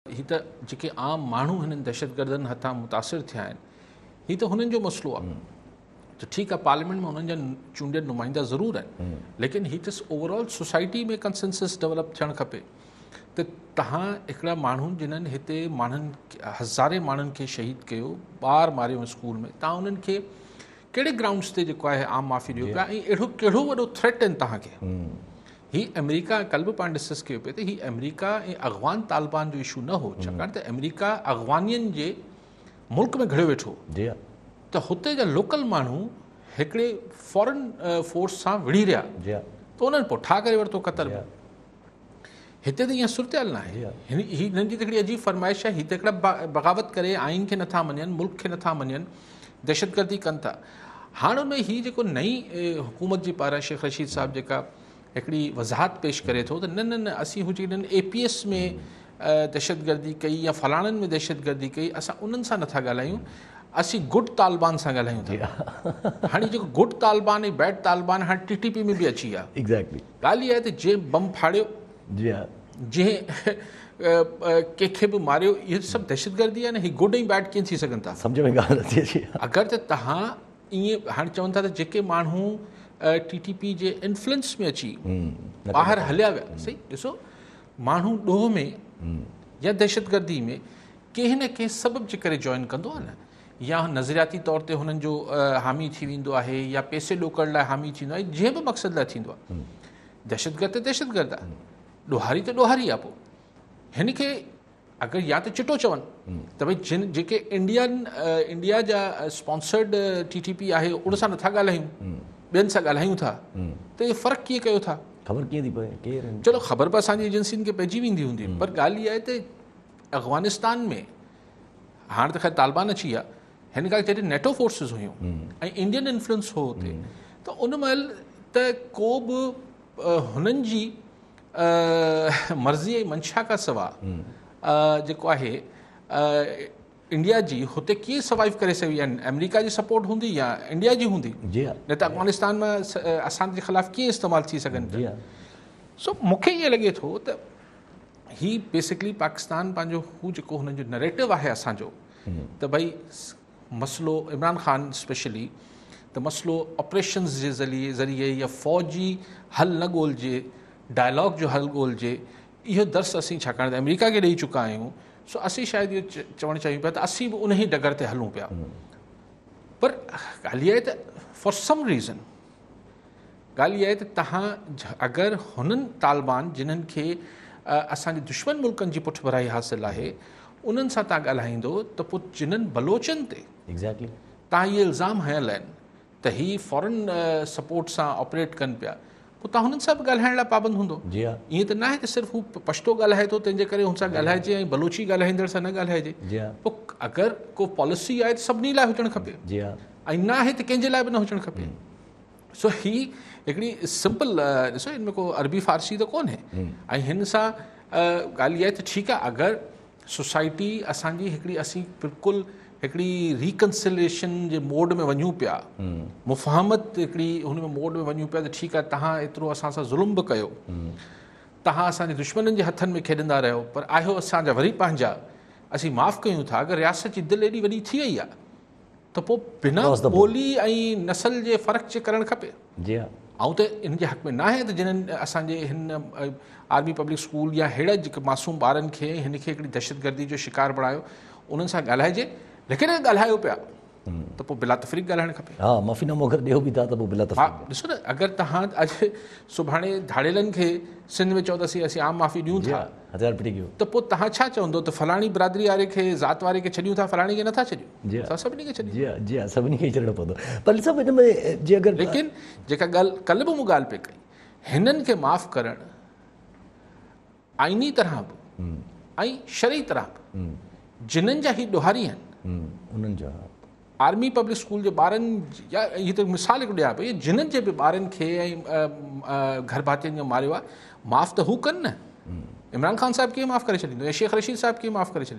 هي ته جيڪي عام ماڻهو هنن دهشتگردن هٿان متاثر ٿيا آهن هي ته هنن جو مسئلو آهي ته ٺيڪ آهي پارليامينٽ ۾ هنن جا چونڊيل نمائندا ضرور آهن ليڪن هي ته over all society ۾ consensus develop ٿيڻ کپي ته تهان هڪڙا ماڻهو جنهن هتي ماڻهن هزارين ماڻهن کي شهيد ڪيو ٻار ماريو اسڪول ۾ تهان انهن کي ڪهڙي گرائونڊس تي جيڪو آهي عام معافي ڏيو پيا ۽ اهڙو ڪهڙو وڏو ٿريٽ آهن تهان کي هي آمريڪا ڪل به پاڻ ڊسڪس ڪيو پئي ته هي آمريڪا ۽ افغان طالبان جو اشو نه هو ڇاڪاڻ ته آمريڪا افغانين جي ملڪ ۾ گهڙيو ويٺو جي ها ته هتي جا لوڪل ماڻهو هڪڙي فارن فورس سان وڙهي رهيا جي ها ته انهن پوء ٺاهه ڪري ورتو قطر ۾ هتي ته اها صورتحال نه آهي هي هنن جي ته هڪڙي عجيب فرمائش آهي هي ته هڪڙا بغاوت ڪري آئين کي نٿا مڃن ملڪ کي نٿا مڃن دهشتگردي ڪن ٿا هاڻ ان ۾ هي جيڪو نئين حڪومت جي پاران شيخ رشيد صاحب جيڪا هڪڙي وضاحت پيش ڪري ٿو ته نه نه نه اسين هو جيڪڏهن اي پي ايس ۾ دهشتگردي ڪئي يا فلاڻن ۾ دهشتگردي ڪئي اسان انهن سان نٿا ڳالهايون اسين گڊ طالبان سان ڳالهايون ٿا هاڻي جيڪو گڊ طالبان ۽ بيڊ طالبان هاڻي ٽي ٽي پي ۾ به اچي ويا. ايگزيڪٽلي. ڳالهه اها آهي ته جنهن بم ڦاڙيو جي ها جنهن ڪنهن کي به ماريو اهو سڀ دهشتگردي آهي نه هي گڊ ۽ بيڊ ڪيئن ٿي سگهن ٿا. سمجهه ۾ ڳالهه نٿي اچي. اگر ته تهان ائين هاڻي چون ٿا ته جيڪي ماڻهو ٽي ٽي پي جي انفلوئنس ۾ اچي ٻاهر هليا ويا صحيح ڏسو ماڻهو ڏوهه ۾ يا دهشتگردي ۾ ڪنهن نه ڪنهن سبب جي ڪري جوائن ڪندو آهي نه يا نظرياتي طور تي هنن جو حامي ٿي ويندو آهي يا پئسي ڏوڪڙ لاء حامي ٿيندو آهي جنهن به مقصد لاء ٿيندو آهي دهشتگرد ته دهشتگرد آهي ڏوهاري ته ڏوهاري آهي پوء هن کي اگر يا ته چٽو چون ته ڀئي جن جيڪي انڊين انڊيا جا اسپانسرڊ ٽي ٽي پي آهي ان سان نٿا ڳالهايون ٻين سان ڳالهايون ٿا ته اهو فرق ڪيئن ڪيو ٿا؟ خبر ڪيئن ٿي پوي ڪير آهن؟ چلو خبر به اسان جي ايجنسين کي پئجي ويندي هوندي پر ڳالهه اها آهي ته افغانستان ۾ هاڻ ته خير طالبان اچي ويا هن کان جڏهن نيٽو فورسز هيون ۽ انڊين انفلوئنس هو اتي ته ان مهل ته ڪو به هنن جي مرضي ۽ منشا کان سوا جيڪو آهي انڊيا جي هتي ڪيئن سروائيو ڪري سگهي آهن آمريڪا جي سپورٽ هوندي يا انڊيا جي هوندي جي ها نه ته افغانستان ۾ اسان جي خلاف ڪيئن استعمال ٿي سگهن جي ها سو مونکي ائين لڳي ٿو ته هي بيسڪلي پاڪستان پنهنجو هو جيڪو هنن جو نريٽو آهي اسان جو ته ڀئي مسئلو عمران خان اسپيشلي ته مسئلو آپريشنز جي ذريعي ذريعي يا فوجي حل نه ڳولجي ڊائلاگ جو حل ڳولجي اهو درس اسين ڇاڪاڻ ته آمريڪا کي ڏئي چڪا آهيون سو اسين شايد اهو چوڻ چاهيون پيا ته اسين به انهي ڊگر تي هلون پيا پر ڳالهه اها آهي ته فار سم ريزن ڳالهه اها آهي ته تهان اگر هنن طالبان جنهن کي اسان جي دشمن ملڪن جي پٺڀرائي حاصل آهي انهن سان تهان ڳالهائيندو ته پوء جنهن بلوچن تي ايگزيڪٽلي تهان اهي الزام هنيل آهن ته هي فارن سپورٽ سان آپريٽ ڪن پيا پوء تهان هنن سان به ڳالهائڻ لاء پابند هوندو. جي ها. ائين ته ناهي ته صرف هو پشتو ڳالهائي ٿو تنهن جي ڪري هن سان ڳالهائجي ۽ بلوچي ڳالهائيندڙ سان نه ڳالهائجي. جي ها. پوء اگر ڪو پاليسي آهي ته سڀني لاء هجڻ کپي. جي ها. ۽ نه آهي ته ڪنهن جي لاء به نه هجڻ کپي. سو هي هڪڙي سمپل ڏسو هن ۾ ڪو عربي فارسي ته ڪونهي ۽ هن سان ڳالهه اها آهي ته ٺيڪ آهي اگر سوسائٽي اسان جي هڪڙي اسين بلڪل هڪڙي ريڪنسليشن جي موڊ ۾ وڃون پيا مفاهمت هڪڙي هن ۾ موڊ ۾ وڃون پيا ته ٺيڪ آهي تهان ايترو اسان سان ظلم به ڪيو تهان اسان جي دشمنن جي هٿن ۾ کيڏندا رهيو پر آهيو اسان جا وري پنهنجا اسين معاف ڪيون ٿا اگر رياست جي دل ايڏي وڏي ٿي وئي آهي ته پوء بنا ٻولي ۽ نسل جي فرق جي ڪرڻ کپي. جي ها. آئون ته ان جي حق ۾ نه آهيان ته جنھن اسان جي هن آرمي پبلڪ اسڪول يا ههڙا جيڪي معصوم ٻارن کي هن کي هڪڙي دهشتگردي جو شڪار بڻايو انهن سان ڳالهائجي ليڪن اگر ڳالهايو پيا ته پوء بلا تفريق ڳالهائڻ کپي. ها معافي نامو اگر ڏيو به ٿا ته پوء بلا تفريق. ها ڏسو نه اگر توهان اڄ سڀاڻي ڌاڙيلن کي سنڌ ۾ چئو ته اسين عام معافي ڏيون ٿا. هٿيار ڦٽي ڪيو. ته پوء توهان ڇا چوندو ته فلاڻي برادري واري کي ذات واري کي ڇڏيون ٿا فلاڻي کي نٿا ڇڏيون؟ جي ها. اسان سڀني کي ڇڏيون. جي ها جي ها سڀني کي ئي ڇڏڻو پوندو پر ڏسو ان ۾ جي اگر ليڪن جيڪا ڳالهه ڪلهه به مون ڳالهه پئي ڪئي هنن کي معاف ڪرڻ آئيني طرح به ۽ شرعي طرح به جنن جا هي ڏوهاري آهن انهن جا آرمي پبلڪ اسڪول جي ٻارن يا هي ته مثال هڪ ڏيان پئي جنن جي به ٻارن کي ۽ گهر ڀاتين کي ماريو آهي معاف ته هو ڪن نه عمران خان صاحب ڪيئن معاف ڪري ڇڏيندو يا شيخ رشيد صاحب ڪيئن معاف ڪري ڇڏيندو.